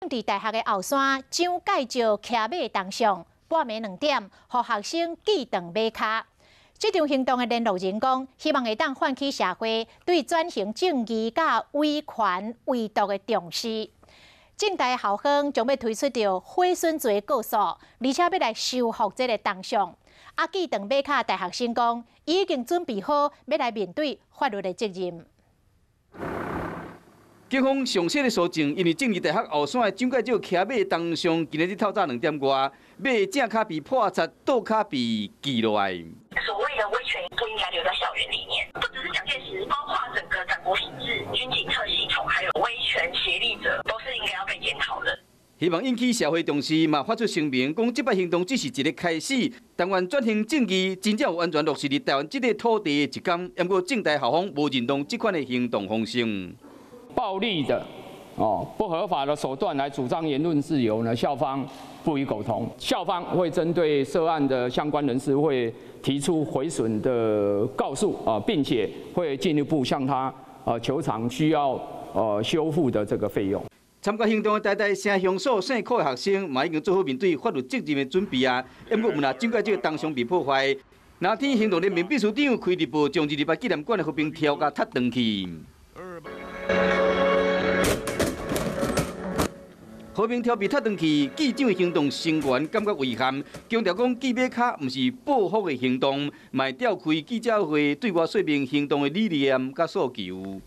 治大學的後山蔣介石騎馬銅像，半暝2點，予學生記長馬跤。這場行動的聯絡人講，希望會當喚起社會對轉型正義佮威權遺毒的重視。政大校方將欲推出著毀損罪告訴，而且欲來修復這个銅像。啊，記長馬跤大學生講，已經準備好欲來面對法律的責任。警方詳細的搜證，因為政治大學後山的蔣介石騎馬銅像，今仔日透早2點外，馬正跤被破拆，倒跤被記落來。所謂的威權不應該留在校園裡面，不只是蔣介石，包括整個黨國體制、軍警特系統，還有威權協力者，都是應該要被檢討的。希望引起社會重視，嘛發出聲明，講這擺行動只是一个開始。但願轉型正義真正有完全落實佇台灣這个土地的一天，毋過政大校方無認同這款的行動方式。暴力的、哦不合法的手段來主張言論自由呢？校方不予苟同，校方會針對涉案的相關人士會提出毀損的告訴啊，並且會進一步向他求償需要修復的這個費用。參加行動的台大城鄉所姓柯的學生，嘛已經做好面對法律責任的準備啊。不過，毋若蔣介石銅像被破壞，那天行動聯盟秘書長開日報，將二二八紀念館的和平條共踢斷去。和平條被踢斷去，記者行動成員感覺遺憾，強調講記馬跤毋是報復的行動，嘛會調開記者會對外說明行動的理念佮訴求。